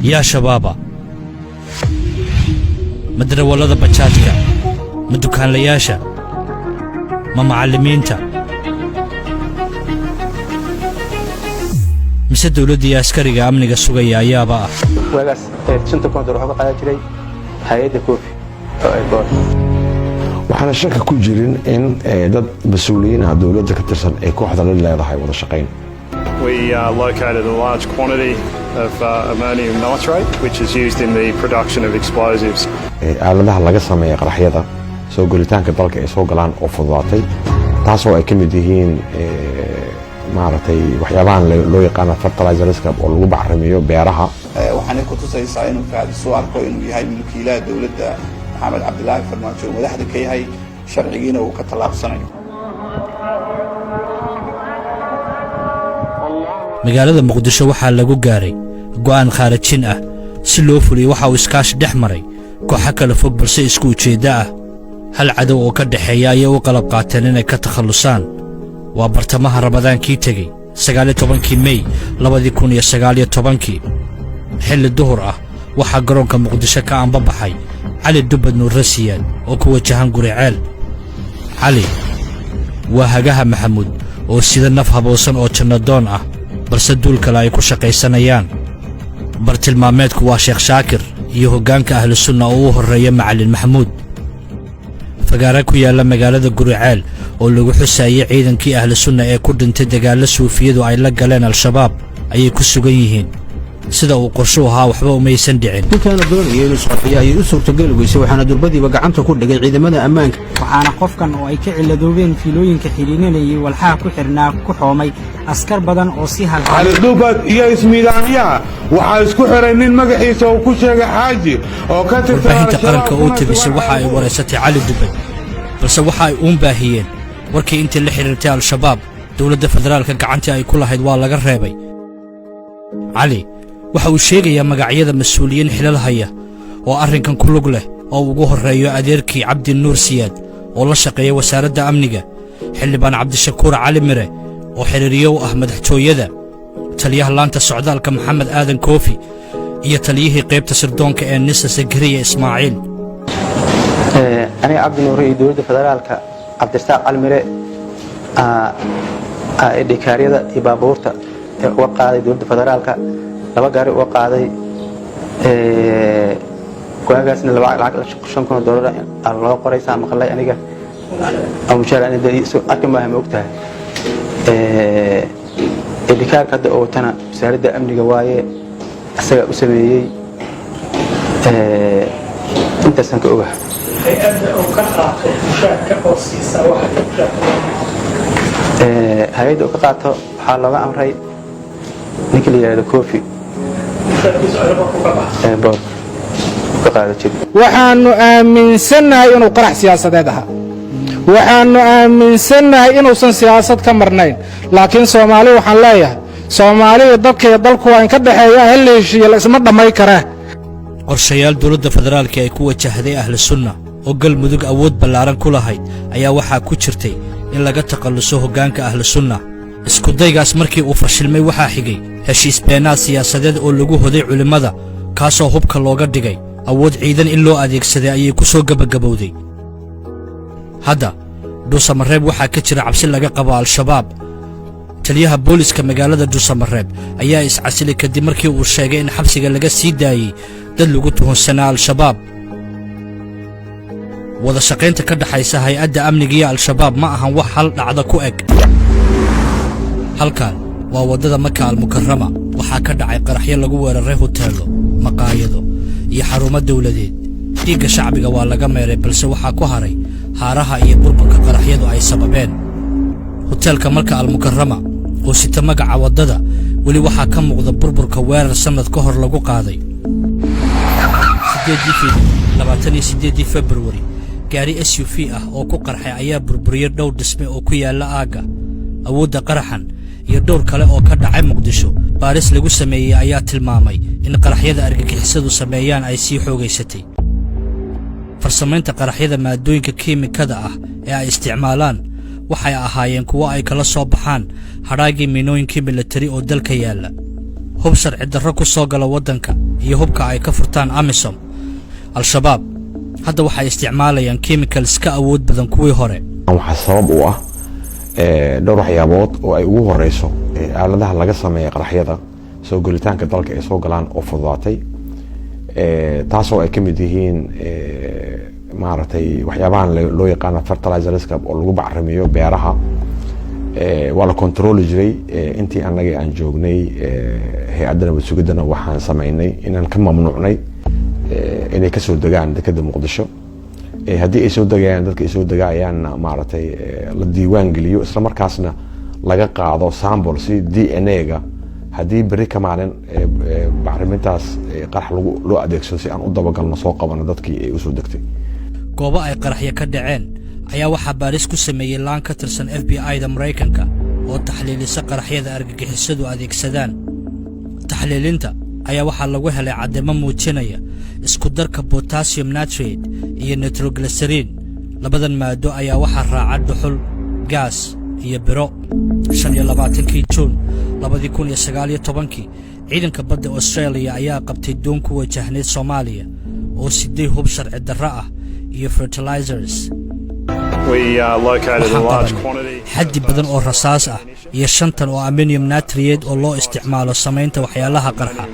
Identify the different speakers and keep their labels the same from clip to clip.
Speaker 1: Yaa Shabaaba? Ma darawallada bajaajka? Ma dukaanlayaasha? Ma macallimiinta? Mise dawladda iyo askariga amniga sugaya ayaaba ah?
Speaker 2: Waagaas 5000 dollar waxuu ka qaadan jiray hay'adda Koofi oo ay boor.
Speaker 3: Waxaana shaka ku jirin in dad mas-uuliyiin ah, dowladda ka tirsan, ay kooxda la leedahay wada shaqayn.
Speaker 4: We located a large quantity of ammonium nitrate, which is used in the production of explosives.
Speaker 3: Aaladaha laga sameeya qaraxyada soo gelitaanka dalka ay soo galaan oo fududaatay, taasoo ay ka mid yihiin, maaragtay, waxyaabahan loo yaqaano fertilizerska oo lagu bacrimiyo beeraha.
Speaker 5: Waxaanay ku tusaysaa inuu Fahad isu arko inuu yahay mulkiilaha dowladda Maxamed Cabdilaahi Farmaajo uu madaxda ka yahay, sharcigiina uu ka tallaabsanayo.
Speaker 1: Magaalada Muqdisho waxaa lagu gaaray go'aan khaarijin ah. Si loo fuliyo, waxa uu iskaashi dhex maray kooxo kala fog balse isku ujeeddo ah. Hal cadow oo ka dhexeeya ayay u qalab qaateen inay ka takhallusaan. Waa bartamaha Ramadaankii tegey, 19-kii Mey 2019-kii, xilli duhur ah, waxaa garoonka Muqdisho ka anbabaxay Cali Dubbad Nuurre Siyaad oo ku wajahan Guriceel. Cali waa hagaha Maxamuud oo sida naf haboosan oo jannadoon ah, balse duul kale ay ku shaqaysanayaan. Bartilmaameedku waa Sheekh Shaakir iyo hoggaanka Ahlusunna oo u horreeya Macallin Maxamuud. Fagaare ku yaalla magaalada Guriceel oo lagu xusaayey ciidankii Ahlusunna ee ku dhintay dagaallo suufiyadu ay la galeen Al-Shabaab ayay ku sugan yihiin. Sida uu qorshu ahaa waxba umaysan dhicin.
Speaker 6: Ninkaana doonaya inuu isqarxiyo ayay u suurtageli weysay, waxaana durbadiiba gacanta ku dhigay ciidamada ammaanka.
Speaker 7: Waxaana qofkan oo ay ka ciladoobeen fiilooyinka xidhiidhinayay walxaha ku xidhnaa ku xoomay askar badan oo si hal
Speaker 8: Cali Dhubad iyo ismiidaamyaha waxaa isku xiray nin magaxiisa uu ku sheegay Xaaji oo ka tirsan
Speaker 1: Warbaahinta qaranka oo tebisay waxa ay waraysatay Cali Dubad, balse waxa ay uun baahiyeen warkii intii la xidhiirtay Al-Shabaab. Dowladda federaalka gacantii ay ku lahayd waa laga reebay. Cali waxa uu sheegayaa magacyada mas-uuliyiin xilal haya oo arrinkan ku lug leh, oo ugu horreeyo adeerkii Cabdi Nuur Siyaad oo la shaqeeya wasaaradda amniga, xildhibaan Cabdishakuur Cali Mire oo xiriiriyo u ah madaxtooyada, taliyaha laanta socdaalka Maxamed Aadan Koofi iyo taliyihii qaybta sirdoonka ee NISA Sakariya Ismaaciil.
Speaker 2: Aniga Cabdi Nuure iyo dowladda federaalka, Cabdirasaaq Calmire dhikaaryada iyo baabuurta ee uga qaaday dowladda federaalka, laba gaari uga qaaday. Waagaasna lacag 5000 dollar loo qoray, saa maqlay aniga. Mushaar arki maaha, ma ogtahay? Dhikaarka hadda oo watana wasaaradda amniga waaye, isagaa u sameeyey. Intaasaan ka ogaha.
Speaker 9: Hay-adda oo ka qaato mushaarka oo siisa waxa mushaarka?
Speaker 2: Hay-adda oo ka qaato waxaa looga amray ninka la yidhahdo Cofi.
Speaker 9: Mushaarkiisa airportka ka baxa.
Speaker 2: Airport ka qaado jir.
Speaker 10: Waxaannu aaminsannahay inuu qarax siyaasadeed ahaa. Waxaannu aaminsannahay inuusan siyaasad ka marnayn. Laakiin Soomaali waxaan leeyahay, Soomaalida dadkaiyo dalku waa in ka dhexeeya, hal heshiiya, la isma dhammay karee.
Speaker 1: Qorshayaal dowladda federaalka ay ku wajahday Ahlu Sunna oo Galmudug awood ballaaran ku lahayd ayaa waxaa ku jirtay in laga takhalluso hoggaanka Ahlu Sunna. Iskudaygaas markii uu fashilmay, waxaa xigay heshiis beenaad siyaasadeed oo lagu hoday culimmada, kaasoo hubka looga dhigay. Awood ciidan in loo adeegsaday ayay ku soo gebagabowday. Hadda Dhuusamareeb waxaa ka jira cabsi laga qabo Al-Shabaab. Taliyaha booliska magaalada Dhuusamareeb ayaa iscasilay kadib markii uu sheegay in xabsiga laga sii daayey dad lagu tuhunsanaa Al-Shabaab. Wada shaqaynta ka dhaxaysa hay-adda amniga iyo Al-Shabaab ma ahan wax hal dhacda ku eg. Halkan waa waddada Maka Almukarama. Waxaa ka dhacay qaraxyo lagu weeraray huteello, maqaayado iyo xarumo dawladeed. Dhiigga shacbiga waa laga meeray, balse waxaa ku haray haaraha iyo burburka qaraxyadu ay sababeen. Hoteelka Marka Almukarama oo sita magaca waddada weli waxaa ka muuqda burburka weerar sannad ka hor lagu qaaday. 8-dii fiidnimo 28-dii Februari, gaari SUV ah oo ku qarxay ayaa burburiyey dhowr dhisme oo ku yaalla aagga. Awoodda qaraxan iyo dhowr kale oo ka dhacay Muqdisho baaris lagu sameeyey ayaa tilmaamay in qaraxyada argagixisadu sameeyaan ay sii xoogaysatay. Farsamaynta qaraxyada, maadooyinka kiimikada ah ee ay isticmaalaan waxay ahaayeen kuwo ay kala soo baxaan hadhaagii miinooyinkii milatari oo dalka yaalla. Hub sharci darro ku soo gala waddanka iyo hubka ay ka furtaan AMISOM. Al-Shabaab hadda waxay isticmaalayaan chemicals ka awood badan kuwii hore.
Speaker 3: Waxaa sabab u ah dhowr waxyaabood oo ay ugu horeyso aaladaha laga sameeya qaraxyada, soo gelitaanka dalka ay soo galaan oo fududaatay, taasoo ay ka mid yihiin maaragtay waxyaabahan loo yaqaano fertilizerska oo lagu bacrimiyo beeraha. Waa la controli jiray intii annaga aan joognay hay-adda nabad sugiddana. Waxaan samaynay inaan ka mamnuucnay inay kasoo degaan dekeda Muqdisho. Haddii ay soo degayaan, dadka ay soo degayaanna maaragtay la diiwaan geliyo, isla markaasna laga qaado sample si DNA-ga, haddii beri ka maalin bacrimintaas qarax lagu loo adeegsado, si aan u dabagalno, soo qabano dadkii ay usoo degtay.
Speaker 1: Goobo ay qaraxyo ka dhaceen ayaa waxaa baaris ku sameeyey laan ka tirsan FBI-da Maraykanka oo taxliilisa qaraxyada argagixisadu adeegsadaan. Taxliilinta ayaa waxaa lagu helay caddamo muujinaya isku darka potassium nitrate iyo nitroglycerin. Labadan maado ayaa waxaa raaca dhuxul, gaas iyo biro. 25-kii Juun 2019-kii, ciidanka badda Australia ayaa qabtay doon ku wajahneyd Soomaaliya oo siday hub sharci darro ah iyo fertilizers. Waxaan qabanay xaddi badan oo rasaas ah iyo 5 tan oo ammonium nitrate oo loo isticmaalo samaynta waxyaalaha qarxa.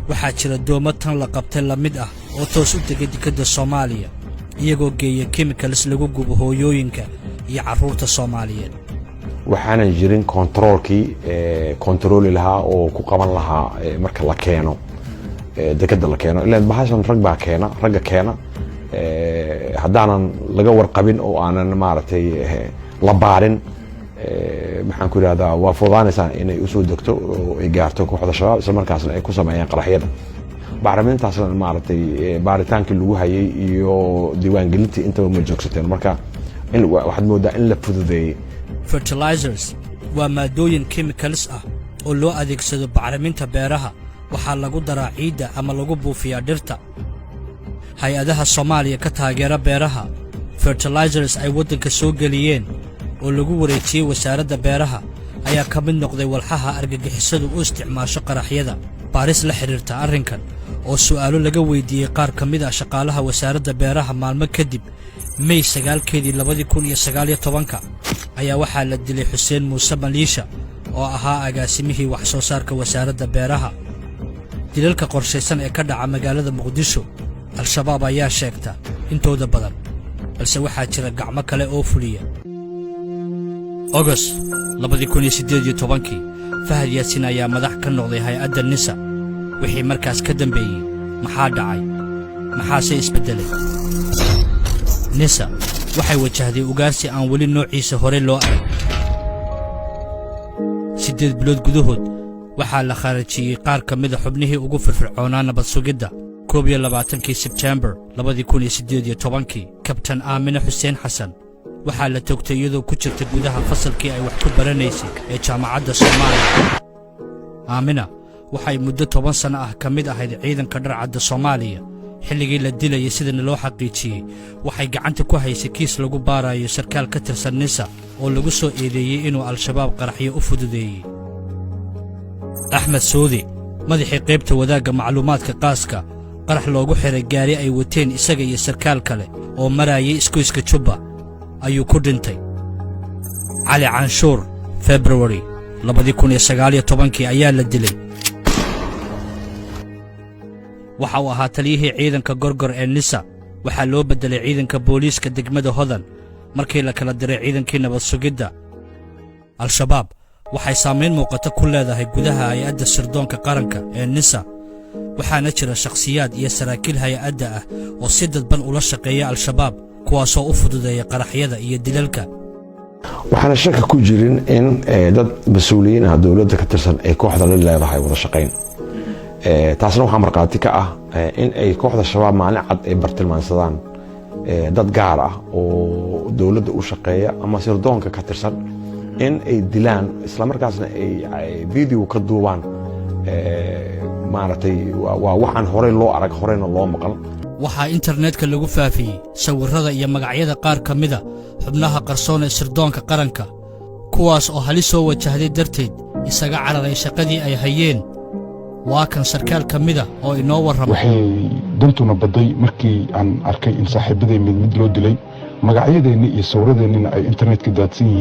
Speaker 1: Waxaa jira doomo tan la qabtay la mid ah oo toos u degay dekedda Soomaaliya, iyagoo geeya chemicals lagu gubo hooyooyinka iyo carruurta Soomaaliyeed.
Speaker 3: Waxaanan jirin controolkii controli lahaa oo ku qaban lahaa marka la keeno dekeda la keeno. Ilaan bahashan rag baa keena, ragga keena haddaanan laga warqabin oo aanan maaragtay la baarin, maxaan ku idhahdaa, waa fududaanaysaa inay usoo degto oo ay gaarto kooxda Shabaab, isla markaasna ay ku sameeyaan qaraxyada. Bacrimintaasna maaragtay baaritaankii lagu hayay iyo diiwaangelintii intaba ma joogsateen. Marka waxaad moodaa in la fududeeyey.
Speaker 1: Fertilizers waa maadooyin chemicals ah oo loo adeegsado bacriminta beeraha. Waxaa lagu daraa ciidda ama lagu buufiyaa dhirta. Hay-adaha Soomaaliya ka taageera beeraha, fertilizers ay waddanka soo geliyeen oo lagu wareejiyey wasaaradda beeraha ayaa ka mid noqday walxaha argagixisadu u isticmaasho qaraxyada. Baaris la xidhiirta arrinkan oo su'aalo laga weydiiyey qaar ka mid ah shaqaalaha wasaaradda beeraha maalmo kadib, Mey 9-keedii 2019-ka, ayaa waxaa la dilay Xuseen Muuse Maliisha oo ahaa agaasimihii wax soo saarka wasaaradda beeraha. Dilalka qorshaysan ee ka dhaca magaalada Muqdisho, Al-Shabaab ayaa sheegta intooda badan, balse waxaa jira gacmo kale oo fuliya. Ogost 2018-kii, Fahad Yaasiin ayaa madax ka noqday hay-adda NISA. Wixii markaas ka dambeeyey maxaa dhacay? Maxaase isbeddelay? NISA waxay wajahday ugaarsi aan weli noociisa hore loo arag. 8 bilood gudahood waxaa la khaarajiyey qaar ka mida xubnihii ugu firfircoonaa nabad sugidda. 21-kii Sebtembar 2018-kii, Kabtan Aamine Xuseen Xasan waxaa la toogtay iyadoo ku jirta gudaha fasalkii ay wax ku baranaysay ee Jaamacadda Soomaaliya. Aamina waxay muddo 10 sanno ah ka mid ahayd ciidanka dharcadda Soomaaliya. Xilligii la dilayay, sidana loo xaqiijiyey, waxay gacanta ku haysay kiis lagu baarayo sarkaal ka tirsan NISA oo lagu soo eedeeyey inuu Al-Shabaab qaraxyo u fududeeyey. Axmed Soodi, madaxii qaybta wadaagga macluumaadka qaaska, qarax loogu xiray gaari ay wateen isaga iyo sarkaal kale oo maraayay isgoyska Jubba ayuu ku dhintay. Cali Canshuur, Februari 2019-kii ayaa la dilay. Waxa uu ahaa taliyihii ciidanka Gorgor ee NISA. Waxaa loo beddelay ciidanka booliiska degmada Hodan markii la kala diray ciidankii nabad sugidda. Al-Shabaab waxay saamayn muuqata ku leedahay gudaha hay-adda sirdoonka qaranka ee NISA, waxaana jira shakhsiyaad iyo saraakiil hay-adda ah oo si dadban ula shaqeeya Al-Shabaab, kuwaasoo u fududeeya qaraxyada iyo dilalka.
Speaker 3: Waxaana shaka ku jirin in dad mas-uuliyiin ah dowladda ka tirsan ay kooxda la leedahay wada shaqayn. Taasna waxaa markhaati ka ah in ay kooxda Shabaab maalin cad ay bartilmaansadaan dad gaar ah oo dowladda u shaqeeya ama sirdoonka ka tirsan in ay dilaan, islamarkaasna ay video ka duubaan. Maaragtay, waa waxaan horey loo arag, horeyna loo maqal.
Speaker 1: Waxaa internetka lagu faafiyey sawirrada iyo magacyada qaar ka mida xubnaha qarsoon ee sirdoonka qaranka, kuwaasoo Kuwaas oo halis soo wajahday darteed isaga cararay shaqadii ay hayeen. Waa kan sarkaal ka mida oo inoo warramay.
Speaker 11: Waxay dantuna baday markii aan arkay in saaxiibaday mid mid loo dilay, magacyadeenni iyo sawiradeennina ay internetka daadsan yihiin.